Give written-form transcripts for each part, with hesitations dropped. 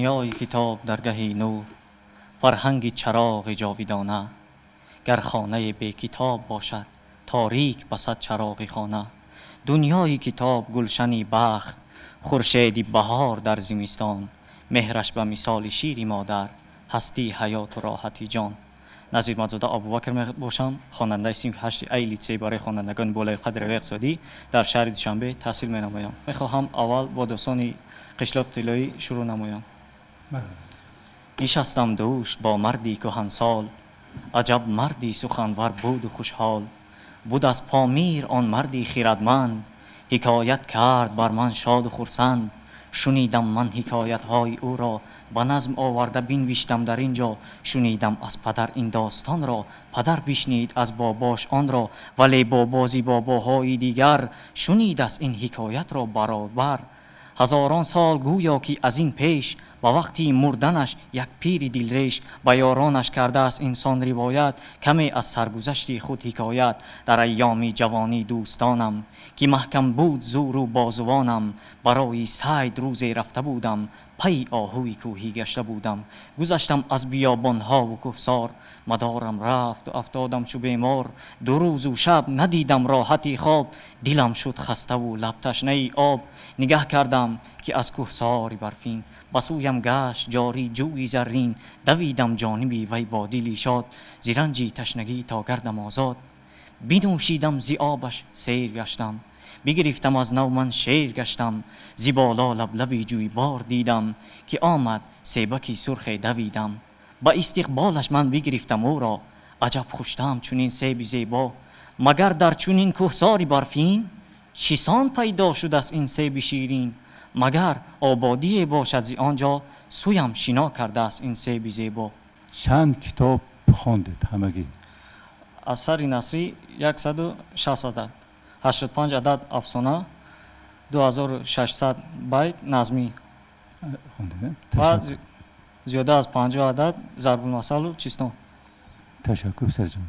Дунёи китоб даргаҳи нур, фарҳанги чароғи ҷовидона. Гар хонаи бекитоб бошад, торик басад чароғи хона. Дунёи китоб гулшани бахт, хуршеди баҳор дар зимистон. Меҳраш ба мисоли шири модар, ҳастии ҳаёту роҳати ҷон. Назир Мадзода Абубакр мебошам, хонандаи синфи 8 А литсей барои хонандагони болои қадри иқтисодӣ дар шаҳри Душанбе таҳсил менамоям. Мехоҳам аввал бо достони қишлоқи тиллоӣ шурӯъ намоям. Нишастам дӯш бо марди кӯҳансол, аҷаб марди суханвар буду хушҳол. Буд аз Помир он марди хирадманд, ҳикоят кард бар ман шоду хурсанд. Шунидам ман ҳикоятҳои ӯро, ба назм оварда бинвиштам дар ин ҷо. Шунидам аз падар ин достонро, падар бишнид аз бобош онро, вале бобози бобоҳои дигар шунидааст ин ҳикоятро баробар. Ҳазорон сол гӯё ки аз ин пеш, ба вақти мурданаш як пири дилреш ба ёронаш кардааст инсон ривоят, каме аз саргузашти худ ҳикоят. Дар айёми ҷавонӣ дӯстонам, ки маҳкам буд зӯру бозувонам, барои сайд рӯзе рафта будам, пайи оҳуи кӯҳӣ гашта будам. Гузаштам аз биёбонҳову кӯҳсор, мадорам рафту афтодам чу бемор. Ду рӯзу шаб надидам роҳати хоб, дилам шуд хаставу лабташнаи об. Нигаҳ кардам ки аз кӯҳсори барфин, ба сӯям гашт ҷорӣ ҷӯи заррин. Давидам ҷониби вай бо дили шод, зи ранҷи ташнагӣ то гардам озод. Бинӯшидам зи обаш сер гаштам, бигирифтам аз нав ман шер гаштам. Зи боло лаблаби ҷӯйбор дидам, ки омад себаки сурхе давидам. Ба истиқболаш ман бигирифтам ӯро, аҷаб хуштам чунин себи зебо. Магар дар чунин кӯҳсори барфин, чисон пайдо шудааст ин себи ширин? Магар ободие бошад зи он ҷо, сӯям шино кардааст ин себи зебо. Чанд китоб хондед ҳамагӣ? Асари насрӣ 160 адад, 85 адад афсона, 2600 байт назмӣ ва зиёда аз 50 адад зарбулмасалу чистон. Ташаккур, писарҷон.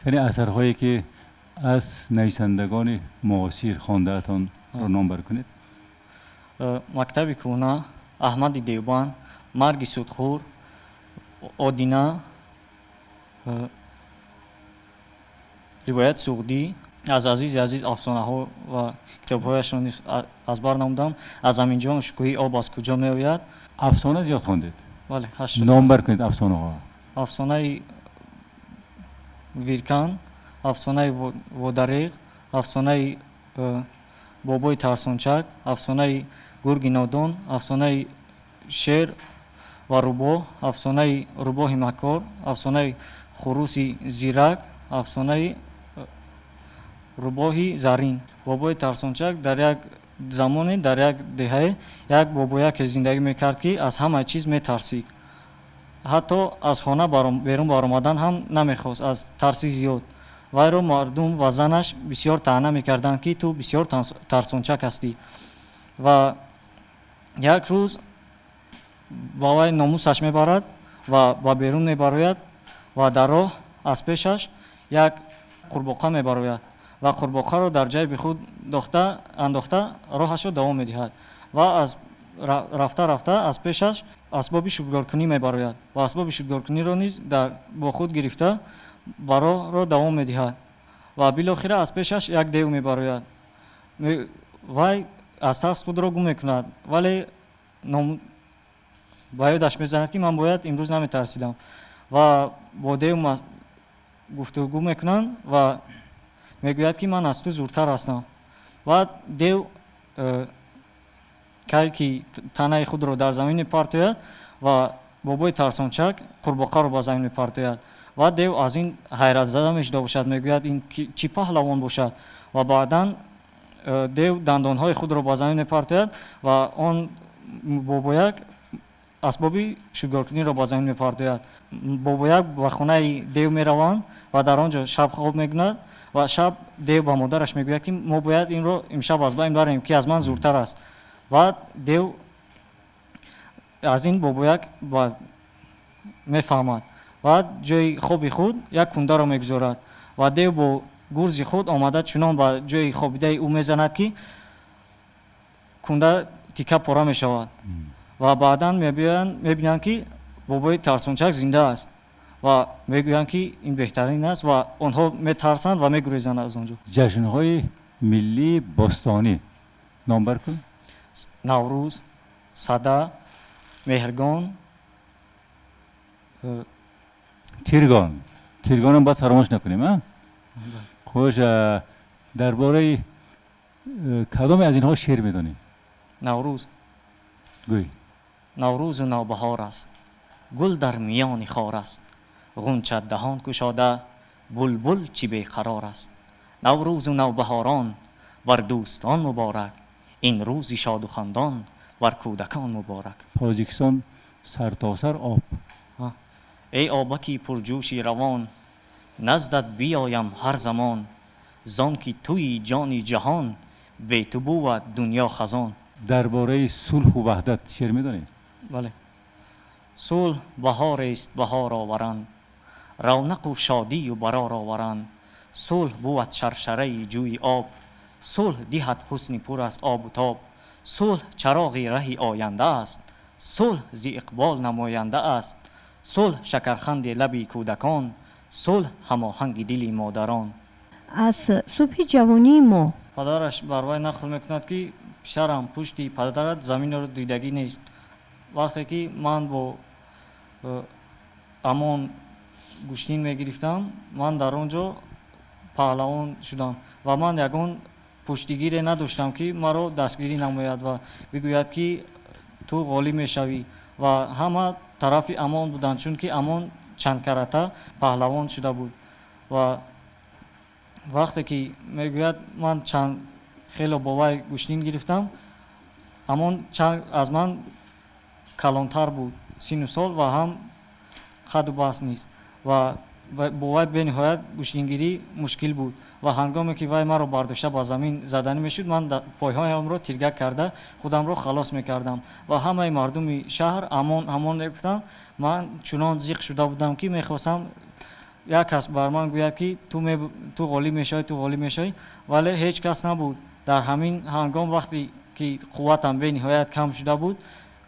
Яъне асарҳое ки аз нависандагони муосир хондаатонро номбар кунед. Мактаби кӯҳна, Аҳмади Девбанд, Марги судхӯр, Одина, ривоят суғдӣ. Аз азизи азиз афсонаҳо ва китобҳояшро низ аз бар намудам. Аз Аминҷон Шукӯҳи об аз куҷо меояд. Афсона зиёд хондед? Бале, 8. Номбар кунед афсонаҳо. Афсонаи Виркан, афсонаи Водареғ, афсонаи бобои тарсончак, афсонаи гурги нодон, афсонаи шер ва рӯбоҳ, афсонаи рӯбоҳи макор, афсонаи хуруси зирак, афсонаи рӯбоҳи зарин. Бобои тарсончак дар як замоне дар як деҳае як бобояке зиндагӣ мекард, ки аз ҳама чиз метарсид. Ҳатто аз хона берун баромадан ҳам намехост аз тарси зиёд. Вайро мардум ва занаш бисёр таъна мекарданд, ки ту бисёр тарсончак ҳастӣ. Ва як рӯз ба вай номусаш мебарад ва ба берун мебарояд ва дар роҳ аз пешаш як қурбоқа мебарояд ва қурбоқаро дар ҷайби худ андохта роҳашро давом медиҳад ва аз рафта рафта аз пешаш асбоби шудгоркунӣ мебарояд ва асбоби шудгоркуниро низ бо худ гирифта ба роҳро давом медиҳад ва билохира аз пешаш як дев мебарояд. Вай аз тарс худро гум мекунад, вале ба ёдаш мезанад, ки ман бояд имрӯз наметарсидам, ва бо дев гуфтугӯ мекунанд ва мегӯяд, ки ман аз ту зуртар ҳастам. Баъд дев кай ки танаи худро дар замин мепартояд ва бобои тарсончак қурбоқаро ба замин мепартояд ва дев аз ин ҳайратзада мешуда бошад, мегӯяд ин чӣ паҳлавон бошад. Ва баъдан дев дандонҳои худро ба замин мепартояд ва он бобояк асбоби шудгоркуниро ба замин мепартояд. Бобояк ба хонаи дев мераванд ва дар он ҷо шаб хоб мекунад ва шаб дев ба модараш мегӯяд, ки мо бояд инро имшаб аз байн барем, ки аз ман зуртар аст. Баъд дев аз ин бобояк мефаҳмад ва ҷои хоби худ як кундаро мегузорад ва дев бо гурзи худ омада чунон ба ҷои хобидаи ӯ мезанад, ки кунда тика пора мешавад. Ва баъдан мебинанд, ки бобои тарсончак зинда аст ва мегӯянд, ки ин беҳтарин аст ва онҳо метарсанд ва мегурезанд аз он ҷо. Ҷашнҳои миллии бостонӣ номбар кун. Наврӯз, Сада, Меҳргон. Тиргон. Тиргонам бояд фаромӯш накунем, а? Хуш, дар бораи кадоме аз инҳо шеър медонӣ? Наврӯз. Гӯй. Наврӯзу навбаҳор аст, гул дар миёни хор аст, ғунча даҳон кушода, булбул чӣ беқарор аст. Наврӯзу навбаҳорон бар дӯстон муборак, ин рӯзи шоду хандон бар кӯдакон муборак. Тоҷикистон сартосар об. Эй обаки пурҷӯши равон, наздат биёям ҳар замон, зон ки туи ҷони ҷаҳон, бе ту бувад дунё хазон. Дар бораи сулҳу ваҳдат шеър медонӣ? Бале. Сулҳ баҳорест, баҳор оваранд, равнақу шодию барор оваранд. Сулҳ бувад шаршараи ҷӯи об, сулҳ диҳад ҳусни пур аз обу тоб. Сулҳ чароғи раҳи оянда аст, сулҳ зи иқбол намоянда аст. Сулҳ шакарханди лаби кӯдакон, сулҳ ҳамоҳанги дили модарон. Аз субҳи ҷавонии мо. Падараш бар вай нақл мекунад, ки писарам, пушти падарат заминро дидагӣ нест. Вақте ки ман бо Амон гӯштин мегирифтам, ман дар он ҷо паҳлавон шудам ва ман ягон пуштигире надоштам, ки маро дастгирӣ намояд ва бигӯяд, ки ту ғолиб мешавӣ, ва ҳама тарафи Амон буданд, чунки Амон чандкарата паҳлавон шуда буд. Ва вақте ки мегӯяд, ман чанд хело бо вай гӯштин гирифтам, Амон чанд аз ман калонтар буд сину сол ва ҳам қаду баст низ, ва бо вай бениҳоят гӯштингирӣ мушкил буд. Ва ҳангоме ки вай маро бардошта ба замин заданӣ мешуд, ман пойҳоямро тиргак карда худамро халос мекардам ва ҳамаи мардуми шаҳр Амон, Амон мегуфтанд. Ман чунон зиқ шуда будам, ки мехостам як кас бар ман гӯяд, ки ту ғолиб мешавӣ, ту ғолиб мешавӣ, вале ҳеҷ кас набуд. Дар ҳамин ҳангом, вақте ки қувватам бениҳоят кам шуда буд,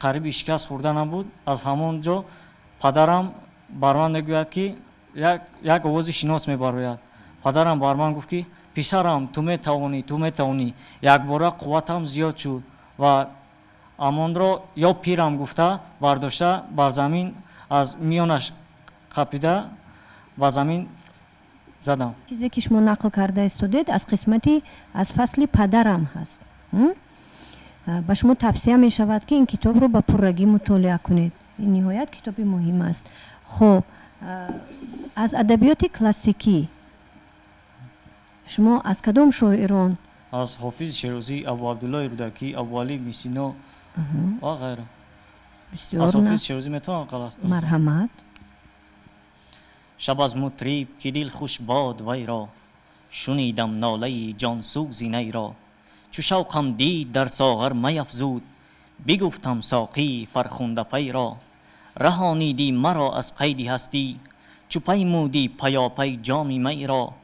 қариби шикаст хӯрданам буд, аз ҳамон ҷо падарам бар ман мегӯяд, ки як овози шинос мебарояд. Падарам бар ман гуфт, ки писарам, ту метавонӣ, ту метавонӣ. Якбора қувватам зиёд шуд ва Амонро ё пирам гуфта бардошта бар замин аз миёнаш қапида ба замин задам. Чизе ки шумо нақл карда истодед, аз қисмати аз фасли падарам ҳаст. Ба шумо тавсия мешавад, ки ин китобро ба пуррагӣ мутолиа кунед. Ин ниҳоят китоби муҳим аст. Хуб, аз адабиёти классикӣ шумо аз кадом шоирон? Аз Ҳофизи Шерозӣ, Абу Абдуллои Рӯдакӣ, Абуалӣ ибни Сино ва ғайра. Аз Ҳофизи Шерозӣ метавонам қалас? Марҳамат. Шаб аз мутриб, ки дил хуш бод вайро, шунидам нолаи ҷонсӯзи найро. Чу шавқам дид дар соғар меафзуд, бигуфтам соқӣ фархундапайро: раҳонидӣ маро аз қайди ҳастӣ, чу паймудӣ паёпай ҷоми майро.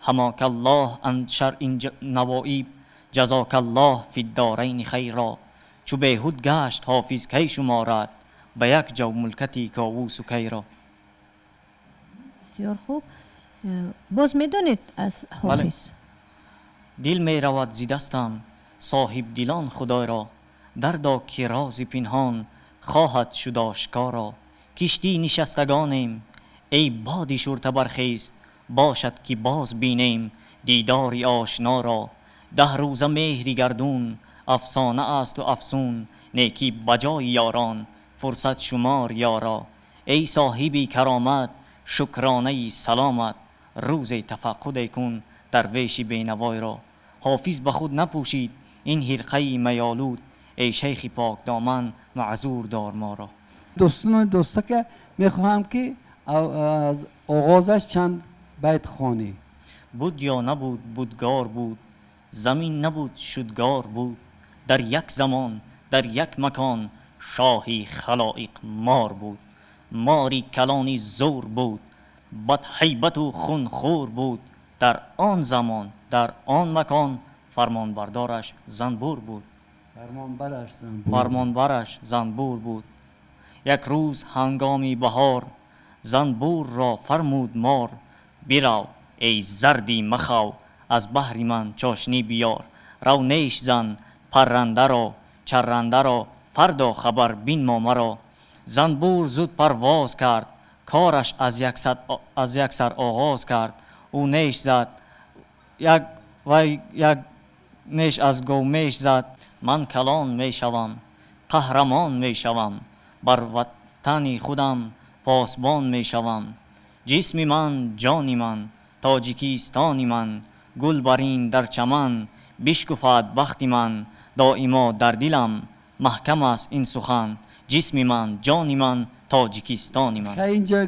Ҳамокаллоҳ ан шаръин навоиб, ҷазокаллоҳ фиддорайни хайро. Чу беҳуд гашт Ҳофиз, кай шуморад ба як ҷав мулкати Ковусу Кайро? Бисёр хуб. Боз медонед аз Ҳофиз? Дил меравад зи дастам, соҳибдилон Худойро дардо, ки рози пинҳон хоҳад шуд ошкоро. Киштӣ нишастагонем, эй боди шурта бархез, бошад ки боз бинем дидори ошноро. 10 рӯза меҳри гардун афсона асту афсун, некӣ ба ҷои ёрон фурсат шумор ёро. Эй соҳиби каромат, шукронаи саломат, рӯзе тафаққуде кун дарвеши бенавойро. Ҳофиз ба худ напӯшид ин ҳирқаи майолуд, эй шайхи покдоман, маъзур дор моро. Дӯстони дӯстака, мехоҳам, ки аз оғозаш чанд байт хонӣ. Буд ё набуд, будгор буд, замин набуд, шудгор буд, дар як замон, дар як макон шоҳи халоиқ мор буд. Мори калони зӯр буд, бадҳайбату хунхӯр буд. Дар он замон, дар он макон фармонбардораш занбур буд. Фармонбараш занбур буд. Як рӯз ҳангоми баҳор занбурро фармуд мор: бирав эй зарди махав, аз баҳри ман чошнӣ биёр. Рав неш зан паррандаро, чаррандаро, фардо хабар бинмо маро. Занбур зуд парвоз кард, кораш аз як сар оғоз кард. Ӯ неш зад, як вай як неш аз говмеш зад. Ман калон мешавам, қаҳрамон мешавам, бар ватани худам посбон мешавам. Ҷисми ман, ҷони ман, Тоҷикистони ман, гул бар ин дар чаман, бишкуфад бахти ман, доимо дар дилам маҳкам аст ин сухан. Ҷисми ман, ҷони ман, Тоҷикистони ман. Инҷа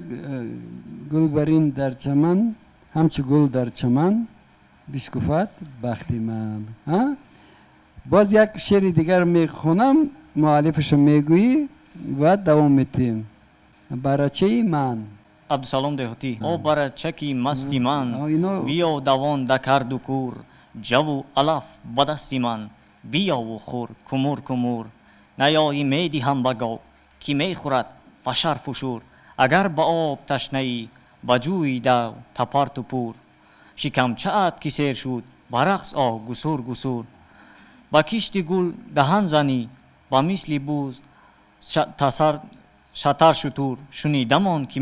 гул бар ин дар чаман, ҳамчу гул дар чаман, бишкуфад бахти ман. Боз як шеъри дигар мехонам, муаллифашо мегӯӣ ва давом медиҳем. Барачаи ман. Абдусалом Деҳотӣ. О барачаки масти ман, биё давон дакарду кур, ҷаву алаф ба дасти ман, биёву хӯр кумур кумур. Наёи медиҳам ба гов, ки мехӯрад фашар фушур. Агар ба об ташнаӣ, ба ҷӯи дав тапарту пур. Шикамчаат ки сер шуд, ба рақс о гусур гусур. Ба кишти гул даҳан занӣ, ба мисли буз шатар шутур. Шунидамон ки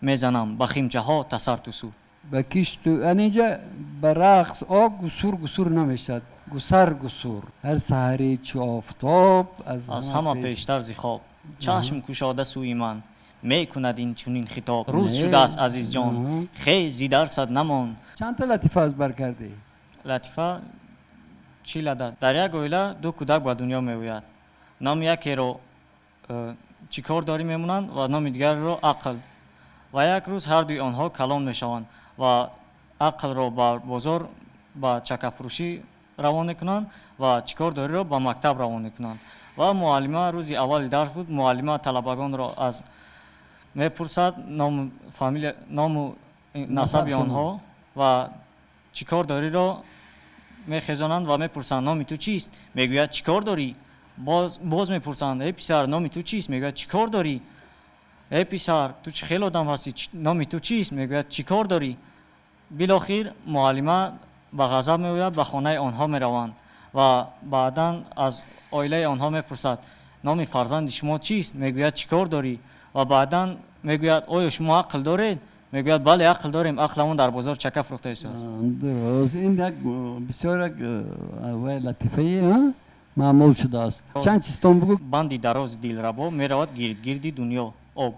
мезанам ба химчаҳо тасар тусур. Ба кишту анинҷа ба рақс о гусур гусур намешавад, гусар гусур. Ҳар саҳари чу офтоб аз ҳама пештар зи хоб, чашм кушода сӯи ман мекунад ин чунин хитоб. Рӯз шудааст азизҷон, хез зи дарсат намон. Чандта латифа аз бар кардӣ? Латифа 40 адад. Дар як оила ду кӯдак ба дунё меояд. Номи якеро чӣ кор дорӣ мемонанд ва номи дигарро ақл. Ва як рӯз ҳардуи онҳо калон мешаванд ва ақлро ба бозор ба чакафурӯшӣ равон мекунанд ва чӣ кор дориро ба мактаб равон мекунанд. Ва муаллима рӯзи аввали дарс буд. Муаллима талабагонро аз мепурсад ному фамилия, ному насаби онҳо ва чӣ кор дориро мехезонанд ва мепурсанд номи ту чист? Мегӯяд чӣ кор дорӣ? Боз мепурсанд эй писар номи ту чист? Мегӯяд чӣ кор дорӣ? Эй писар ту чӣ хел одам ҳастӣ? Номи ту чист? Мегӯяд чӣ кор дорӣ? Билохир муаллима ба ғазаб меояд, ба хонаи онҳо мераванд ва баъдан аз оилаи онҳо мепурсад номи фарзанди шумо чист? Мегӯяд чӣ кор дорӣ? Ва баъдан мегӯяд оё шумо ақл доред? Мегӯяд бале ақл дорем, ақламон дар бозор чака фурӯхта истодааст. Дуруст, ин як бисёр як латифаи маъмул шудааст. Чанд чизтон бугӯ? Банди дарози дилрабо меравад гирдгирди дунё об.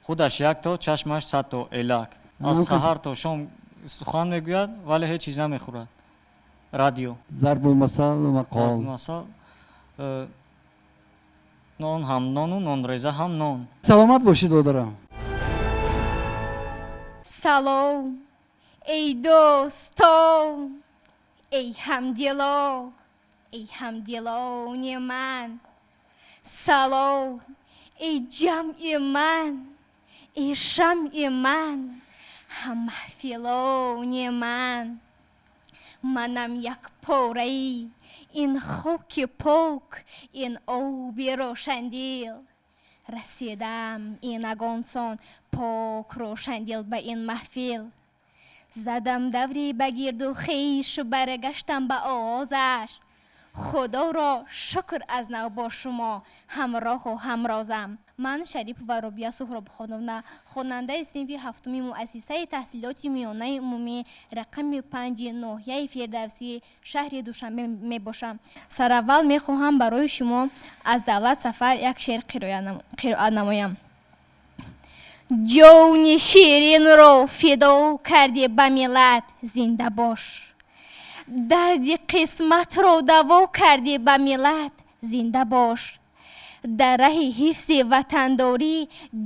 Худаш як то, чашмаш сад то элак. Аз саҳар то шом сухан мегӯяд, вале ҳеҷ чиз намехӯрад. Радио. Зарбулмасал мақол. Зарбулмасал. Нон ҳам нону нонреза ҳам нон. Саломат бошед додарам. Салом эй дӯстон, эй ҳамдило, эй ҳамдилони ман. Салом эй ҷамъи ман, эй шамъи ман, ҳаммаҳфилони ман. Манам як пораи ин хоки пок, ин оби рошандил. Расидам ин агонсон пок рошандил ба ин маҳфил. Задам даври ба гирду хеш, баргаштам ба оғозаш. Худоро шукр аз нав бо шумо ҳамроҳу ҳамрозам. Ман Шарипова Рубия Суҳробхоновна, хонандаи синфи ҳафтуми муассисаи таҳсилоти миёнаи умумӣ рақами 5 ноҳияи Фирдавсӣ шаҳри Душанбе мебошам. Сараввал мехоҳам барои шумо аз Давлат Сафар як шеър қироат намоям. Ҷони ширинро фидо кардӣ ба миллат, зинда бош. Дарди қисматро даво кардӣ ба миллат, зинда бош. Дар раҳи ҳифзи ватандорӣ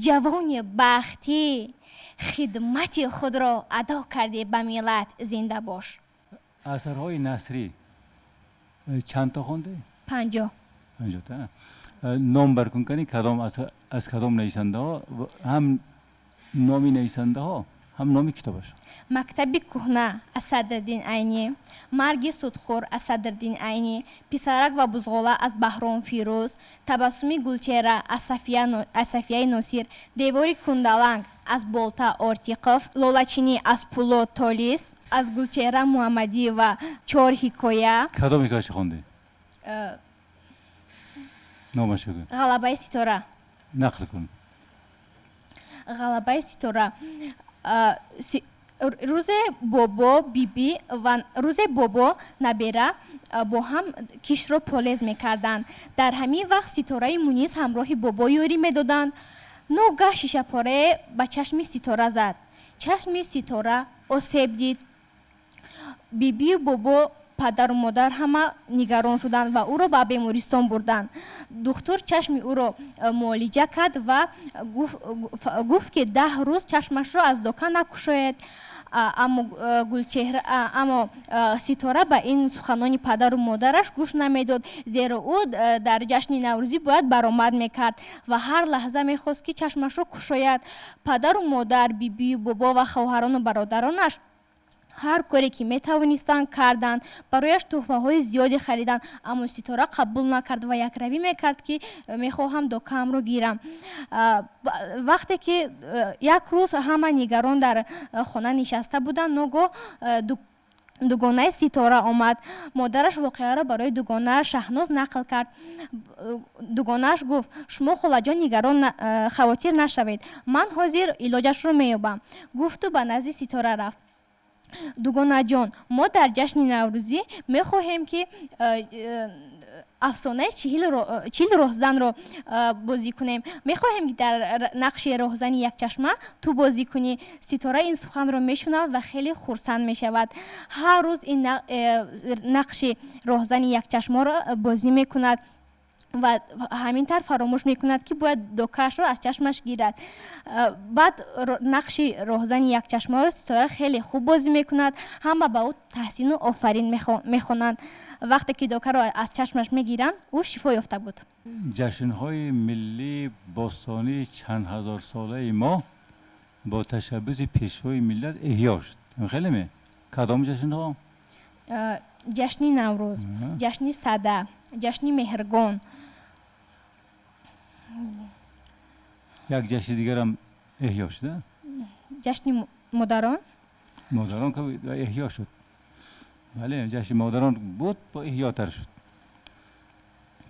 ҷавони бахтӣ, хидмати худро адо кардӣ ба миллат, зинда бош. Асарҳои насрӣ чанд то хонде? 50. 50 та. Ном баркун кунӣ кадом аз кадом нависандаҳо, ҳам номи нависандаҳо, ҳам номи китобаш. Мактаби кӯҳна аз Садриддин Айнӣ, Марги судхӯр аз Садриддин Айнӣ, Писарак ва бузғола аз Баҳром Фирӯз, Табассуми Гулчеҳра аз Сафияи Носир, Девори кундаланг аз Болта Ортиқов, Лолачинӣ аз Пулод Толис, аз Гулчеҳра Муҳаммадиева чор ҳикоя. Кадом ҳикояшо хондӣ? Номашо гӯ. Ғалабаи ситора. Нақл кун. Ғалабаи ситора. Рӯзе бобо, бибӣ ва рӯзе бобо набера бо ҳам киштро полез мекарданд. Дар ҳамин вақт Ситораи Мунис ҳамроҳи бобо ёрӣ медоданд. Ногаҳ шишапорае ба чашми Ситора зад. Чашми Ситора осеб дид. Бибию бобо, падару модар ҳама нигарон шуданд ва ӯро ба бемористон бурданд. Духтур чашми ӯро муолиҷа кард ва гуфт, ки 10 рӯз чашмашро аз дока накушоед. Аммо Ситора ба ин суханони падару модараш гӯш намедод, зеро ӯ дар ҷашни Наврӯзӣ бояд баромад мекард ва ҳар лаҳза мехост, ки чашмашро кушояд. Падару модар, бибию бобо ва хоҳарону бародаронаш ҳар коре ки метавонистанд, карданд. Барояш тӯҳфаҳои зиёде хариданд, аммо Ситора қабул накард ва якравӣ мекард, ки мехоҳам докаамро гирам. Вақте ки як рӯз ҳама нигарон дар хона нишаста буданд, ногоҳ дугонаи Ситора омад. Модараш воқеаро барои дугонааш Шаҳноз нақл кард. Дугонааш гуфт: шумо, холаҷон, нигарон хавотир нашавед, ман ҳозир илоҷашро меёбам. Гуфту ба назди Ситора рафт. Дугонаҷон, мо дар ҷашни Наврӯзӣ мехоҳем, ки афсонаи 40 роҳзанро бозӣ кунем. Мехоҳем, ки дар нақши роҳзани якчашма ту бозӣ кунӣ. Ситора ин суханро мешунавад ва хеле хурсанд мешавад. Ҳар рӯз ин нақши роҳзани якчашмаро бозӣ мекунад ва ҳамин тавр фаромӯш мекунад, ки бояд докаашро аз чашмаш гирад. Баъд нақши роҳзани якчашмаро Ситора хеле хуб бозӣ мекунад. Ҳама ба ӯ таҳсину офарин мехонанд. Вақте ки докаро аз чашмаш мегиранд, ӯ шифо ёфта буд. Ҷашнҳои миллии бостонии чанд ҳазорсолаи мо бо ташаббуси пешвои миллат эҳё шуд. Хеле ме? Кадом ҷашнҳо? Ҷашни Наврӯз, ҷашни Сада, ҷашни Меҳргон. Як ҷашни дигарам эҳё шуда? Ҷашни модарон? Модарон ки эҳё шуд. Бале, ҷашни модарон буд, бо эҳётар шуд.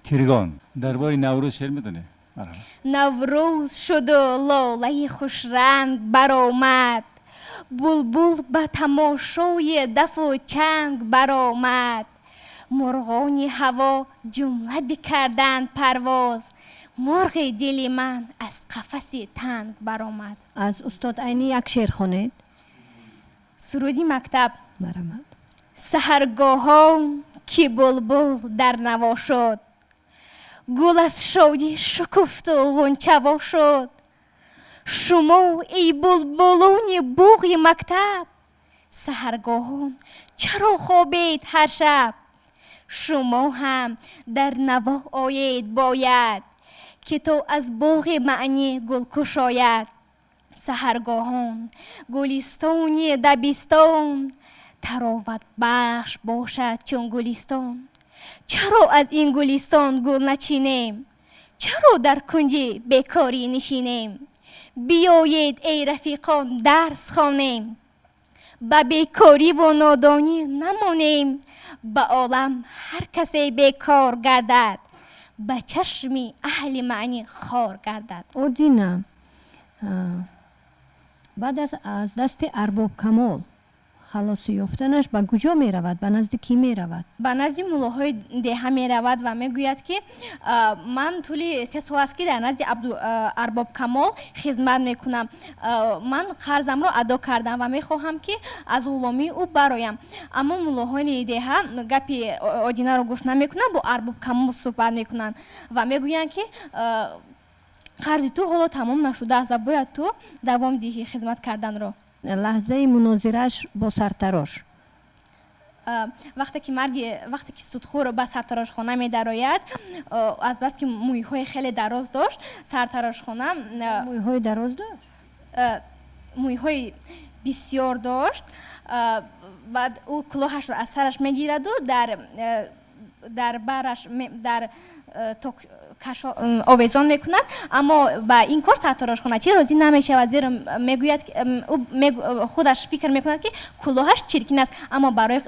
Тиргон. Дар бораи Наврӯз шеър медонӣ? Наврӯз шуду лолаи хушранг баромад, булбул ба тамошои дафу чанг баромад, мурғони ҳаво ҷумла бикарданд парвоз, мурғи дили ман аз қафаси танг баромад. Аз устод Айнӣ як шеър хонед. Суруди мактаб. Баромад. Саҳаргоҳон ки булбул дар наво шуд, гул аз шодӣ шукуфту ғунчаво шуд. Шумо, эй булбулони боғи мактаб, саҳаргоҳон чаро хобед ҳар шаб? Шумо ҳам дар наво оед бояд, ки то аз боғи маънӣ гул кушояд. Саҳаргоҳон гулистони дабистон тароватбахш бошад чун гулистон. Чаро аз ин гулистон гул начинем? Чаро дар кунҷи бекорӣ нишинем? Биёед, эй рафиқон, дарс хонем, ба бекориву нодонӣ намонем. Ба олам ҳар касе бекор гардад, ба чашми аҳли маънӣ хор гардад. Одина баъд аз дасти Арбоб Камол халосӣ ёфтанаш ба куҷо меравад? Ба назди кӣ меравад? Ба назди муллоҳои деҳа меравад ва мегӯяд, ки ман тӯли 3 сол аст, ки дар назди Арбоб Камол хизмат мекунам. Ман қарзамро адо кардам ва мехоҳам, ки аз ғуломии ӯ бароям. Аммо муллоҳои деҳа гапи Одинаро гӯш намекунанд, бо Арбоб Камол суҳбат мекунанд ва мегӯянд, ки қарзи ту ҳоло тамом нашудааст ва бояд ту давом диҳӣ хизмат карданро. Лаҳзаи мунозирааш бо сартарош. Вақте ки судхӯр ба сартарошхона медарояд, азбаски мӯйҳои хеле дароз дошт, сартарошхона мӯйҳои дароз дошт? Мӯйҳои Бисёр дошт. Баъд ӯ кулоҳашро аз сараш мегираду дар бараш дар овезон мекунад, аммо ба ин кор сарторошхоначӣ розӣ намешавад, зеро мегӯяд, ӯ худаш фикр мекунад, ки кулоҳаш чиркин аст, аммо барои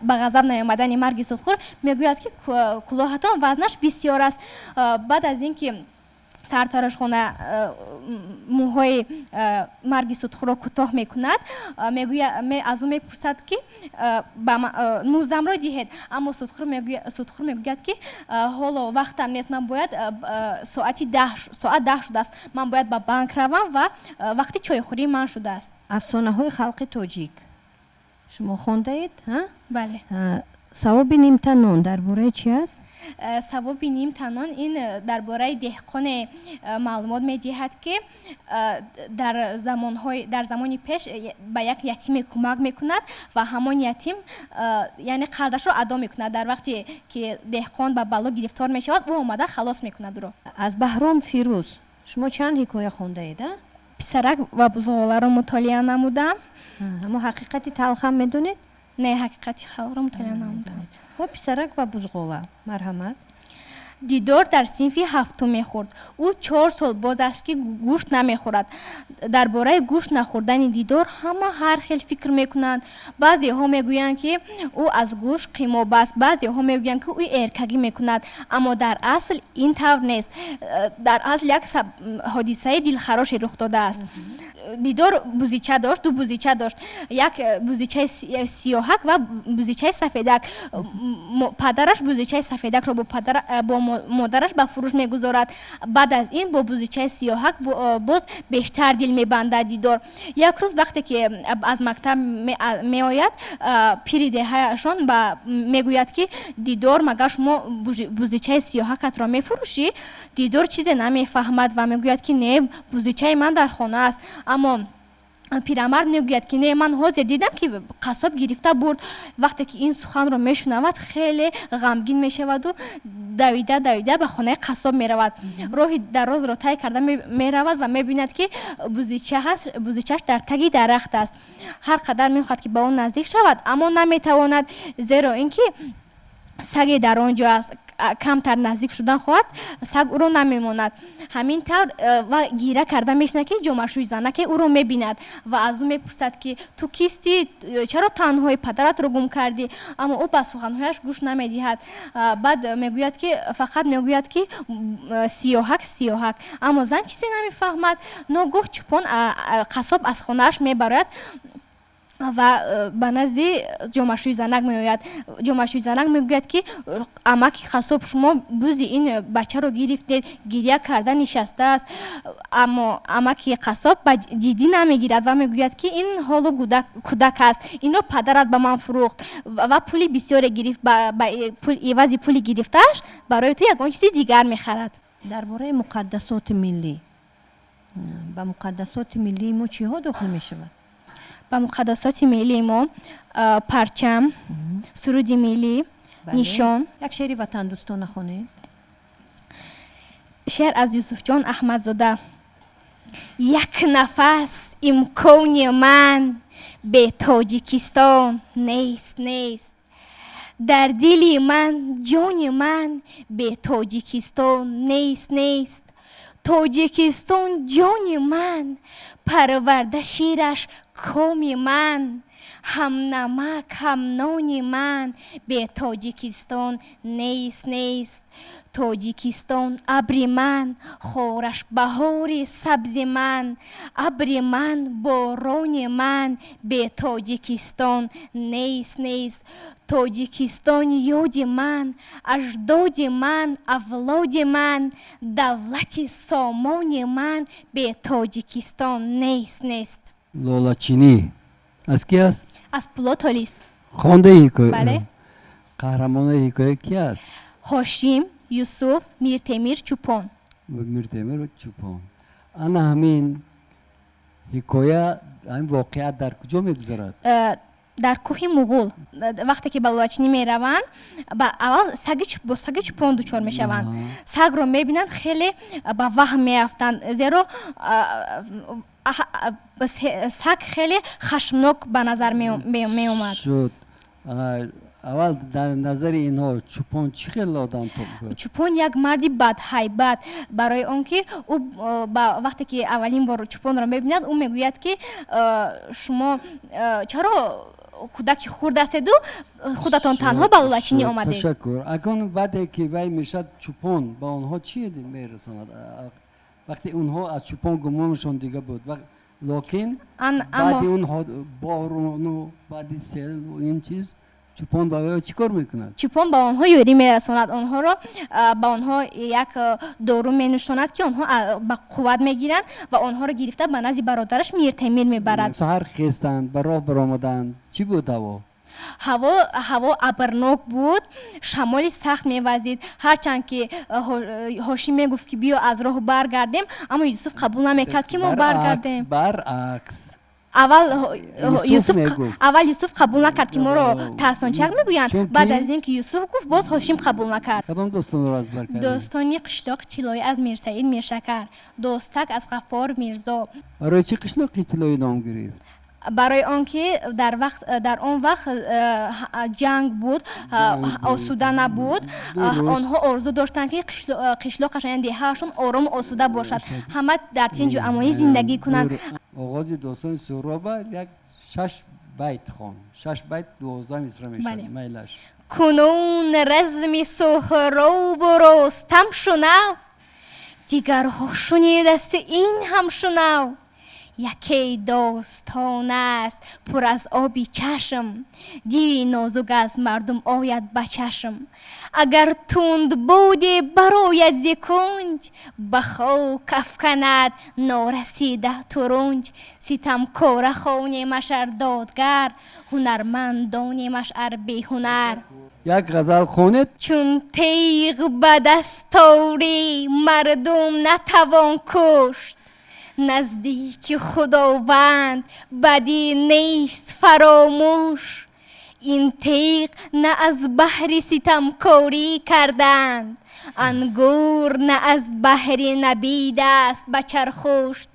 ба ғазаб наомадани марги судхӯр мегӯяд, ки кулоҳатон вазнаш бисёр аст. Баъд аз ин ки сарторошхона мӯҳои марги судхӯрро кӯтоҳ мекунад, аз ӯ мепурсад, ки муздамро диҳед, аммо судхӯр мегӯяд, ки ҳоло вақтам нест, ман бояд соати 10, соат 10 шудааст, ман бояд ба банк равам ва вақти чойхӯрии ман шудааст. Афсонаҳои халқи тоҷик шумо хондаед? Бале. Савоби нимта нон дар бораи чи аст? Савоби нимта нон ин дар бораи деҳқоне маълумот медиҳад, ки дар замони пеш ба як ятиме кӯмак мекунад ва ҳамон ятим, яъне, қарзашро адо мекунад. Дар вақте ки деҳқон ба бало гирифтор мешавад, ӯ омада халос мекунад ӯро. Аз Баҳром Фирӯз шумо чанд ҳикоя хондаед? Писарак ва бузғоларо мутолиа намудам. Аммо Ҳақиқати талхам медонед? Не, Ҳақиқати талхро мутолиа намудам. Хуб, Писарак ва бузғола, марҳамат. Дидор дар синфи ҳафтум мехӯрд. Ӯ 4 сол боз аст, ки гӯшт намехӯрад. Дар бораи гӯшт нахӯрдани Дидор ҳама ҳар хел фикр мекунанд. Баъзеҳо мегӯянд, ки ӯ аз гӯшт қимоб аст, баъзеҳо мегӯянд, ки ӯ эркагӣ мекунад, аммо дар асл ин тавр нест. Дар асл як ҳодисаи дилхароше рух додааст. Дидор бузича дошт, ду бузича дошт: як бузичаи сиёҳак ва бузичаи сафедак. Падараш бузичаи сафедакро бо модараш ба фурӯш мегузорад. Баъд аз ин бо бузичаи сиёҳак боз бештар дил мебандад Дидор. Як рӯз, вақте ки аз мактаб меояд, пири деҳаашон мегӯяд, ки Дидор, магар шумо бузичаи сиёҳакатро мефурӯшӣ? Дидор чизе намефаҳмад ва мегӯяд, ки не, бузичаи ман дар хона аст. Аммо пирамард мегӯяд, ки не, ман ҳозир дидам, ки қассоб гирифта бурд. Вақте ки ин суханро мешунавад, хеле ғамгин мешаваду давида давида ба хонаи қассоб меравад. Роҳи дарозро тай карда меравад ва мебинад, ки бузичааш дар таги дарахт аст. Ҳар қадар мехоҳад, ки ба он наздик шавад, аммо наметавонад, зеро ин ки саге дар он ҷо аст. Камтар наздик шудан хоҳад, саг ӯро намемонад. Ҳамин тавр ва гира карда мешинад, ки ҷомашӯи занаке ӯро мебинад ва аз ӯ мепурсад, ки ту кистӣ, чаро танҳои, падаратро гум кардӣ? Аммо ӯ ба суханҳояш гӯш намедиҳад. Баъд мегӯяд, ки фақат мегӯяд, ки сиёҳак, сиёҳак, аммо зан чизе намефаҳмад. Ногоҳ чӯпон қассоб аз хонааш мебарояд ва ба назди ҷомашӯи занак меояд. Ҷомашӯи занак мегӯяд, ки амаки қассоб, шумо бузи ин бачаро гирифтед, гиря карда нишастааст. Аммо амаки қассоб ба ҷиддӣ намегирад ва мегӯяд, ки ин ҳоло кӯдак аст, инро падарат ба ман фурӯхт ва пули бисёре гирифт, ивази пули гирифтааш барои ту ягон чизи дигар мехарад. Дар бораи муқаддасоти миллӣ, ба муқаддасоти миллии мо чиҳо дохил мешавад? Ба муқаддасоти миллии мо парчам, суруди миллӣ, нишон. Як шеъри ватандӯстона хонед. Шеър аз Юсуфҷон Аҳмадзода. Як нафас имкони ман бе Тоҷикистон нест, нест. Дар дили ман, ҷони ман бе Тоҷикистон нест, нест. Тоҷикистон ҷони ман, парварда шираш коми ман, ҳам намак, ҳам нони ман бе Тоҷикистон нест, нест. Тоҷикистон абри ман, хораш баҳори сабзи ман, абри ман, борони ман бе Тоҷикистон нест, нест. Тоҷикистон ёди ман, аҷдоди ман, авлоди ман, давлати сомони ман бе Тоҷикистон нест, нест. Лолачинӣ аз ки аст? Аз Пулод Толис. Хондаи ҳикоя? Бале. Қаҳрамонои ҳикоя ки аст? Ҳошим, Юсуф, Миртемир, Чӯпон. Миртемир, Чӯпон. Ана ҳамин ҳикоя, ҳамин воқеа дар куҷо мегузарад? Дар кӯҳи Муғул вақте ки ба лолачинӣ мераванд, ба аввал бо саги чӯпон дучор мешаванд. Сагро мебинанд, хеле ба ваҳм меафтанд, зеро саг хеле хашмнок ба назар меомад. Шуд. Аввал дар назари инҳо чӯпон чӣ хел одам буд? Чӯпон як марди бадҳайбат, барои он ки ӯ вақте ки аввалин бор чӯпонро мебинад, ӯ мегӯяд, ки шумо чаро кӯдаки хурд ҳастеду худатон танҳо ба лолачинӣ омадед? Ташаккур. Акун баъде ки вай мешавад, чӯпон ба онҳо чӣ мерасонад? Вақте онҳо аз чӯпон гумонашон дига буд, локин баъди он борону баъди селу ин чиз чӯпон ба вай чӣ кор мекунад? Чӯпон ба онҳо ёрӣ мерасонад, онҳоро ба онҳо як дору менӯшонад, ки онҳо ба қувват мегиранд, ва онҳоро гирифта ба назди бародараш Миртемир мебарад. Саҳар хестанд, ба роҳ баромаданд. Чӣ буд ҳаво? Ҳаво абрнок буд, шамоли сахт мевазид. Ҳарчанд ки Ҳошим мегуфт, ки биё аз роҳ баргардем, аммо Юсуф қабул намекард, ки мо баргардем. Баръакс. Аввал Юсуф қабул накард, ки моро тарсончак мегӯянд. Баъд аз ин ки Юсуф гуфт, боз Ҳошим қабул накард. Кадом достонро аз бар кардем? Достони Қишлоқи тиллоӣ аз Мирсаид Миршакар, Достак аз Ғаффор Мирзо. Барои чӣ Қишлоқи тиллоӣ ном гирифт? Барои он ки дар он вақт ҷанг буд, осуда набуд. Онҳо орзу доштанд, ки қишлоқашон, яъне деҳаашон, орому осуда бошад, ҳама дар тинҷу амонӣ зиндагӣ кунанд. Оғози достони Суҳроба як шаш байт хон. Шаш байт 12 мисра мешавад. Майлаш. Кунун разми Суҳробу Ростам шунав, дигарҳо шунидасти ин ҳам шунав. Яке достон аст пур аз оби чашм, дили нозук аз мардум ояд ба чашм. Агар тунд боде барояд зи кунҷ, ба хок афканад норасида турунҷ. Ситамкора хонемаш ар додгар, ҳунармандонемаш ар беҳунар. Як ғазал хонед. Чун теғ ба дастори мардум натавон кушт, наздики Худованд бадӣ нест фаромӯш. Ин теғ на аз баҳри ситамкорӣ карданд, ангур на аз баҳри набид аст ба чархушт.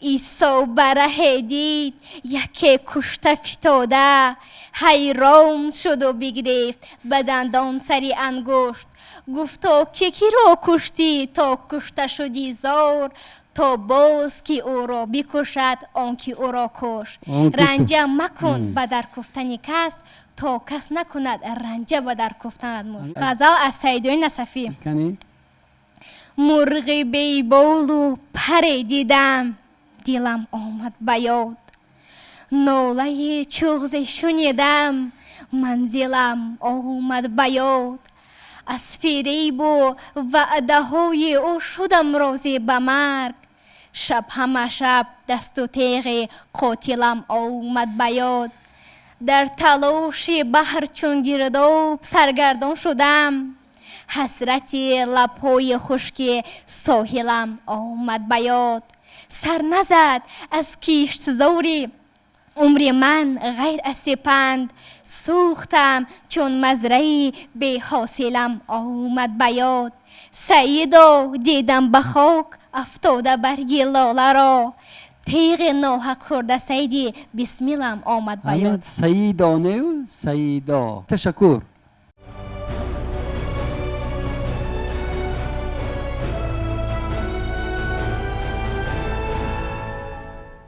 Исо ба раҳе дид яке кушта фитода, ҳайрон шуду бигирифт ба дандон сари ангушт. Гуфто: ки киро куштӣ, то кушта шудӣ зор? То боз ки ӯро бикушад он ки ӯро кушт. Ранҷа макун ба дар куфтани кас, то кас накунад ранҷа ба дар куфтанат мушт. Ғазал аз Саидои Насафӣ. Мурғи беболу паре дидам, дилам омад ба ёд. Нолаи чуғзе шунидам, манзилам омад ба ёд. Аз фиребу ваъдаҳои ӯ шудам розӣ ба марг. Шаб ҳама шаб дасту теғи қотилам омад ба ёд. Дар талоши баҳр чун гирдоб саргардон шудам, ҳасрати лабҳои хушки соҳилам омад ба ёд. Сар назад аз киштзори умри ман ғайр аз сипанд, сӯхтам чун мазраи беҳосилам омад ба ёд. Саидо, дидам ба хок афтода барги лоларо, теғи ноҳақ хӯрда сайди Бисмилам омад ба ёд. Саидонеу Саидо. Ташаккур.